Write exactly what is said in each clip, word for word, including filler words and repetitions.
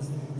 Стоп.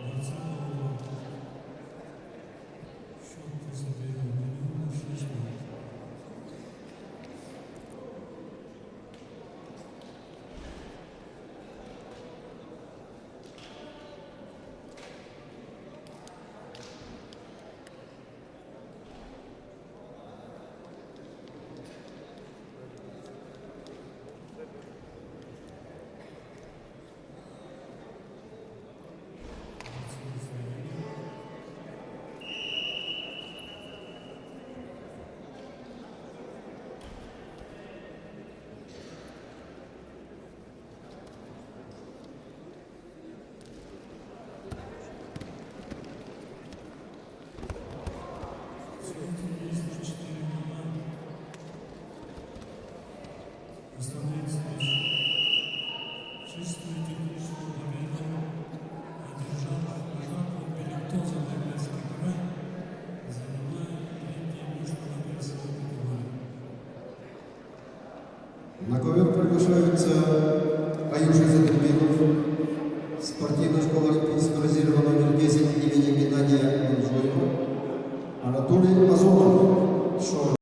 Борцам. Счёт по сопернику шесть ноль. Выставляется чистую техническую победу, одержав Азатов Беликтоза Забайкальский край, занимая третье место в весовой категории. На ковёр приглашаются Аюша Затырбинов, спортивная школа олимпийского резерва номер десять имени Геннадия Манжуева, Анатолий Озонов, Шор.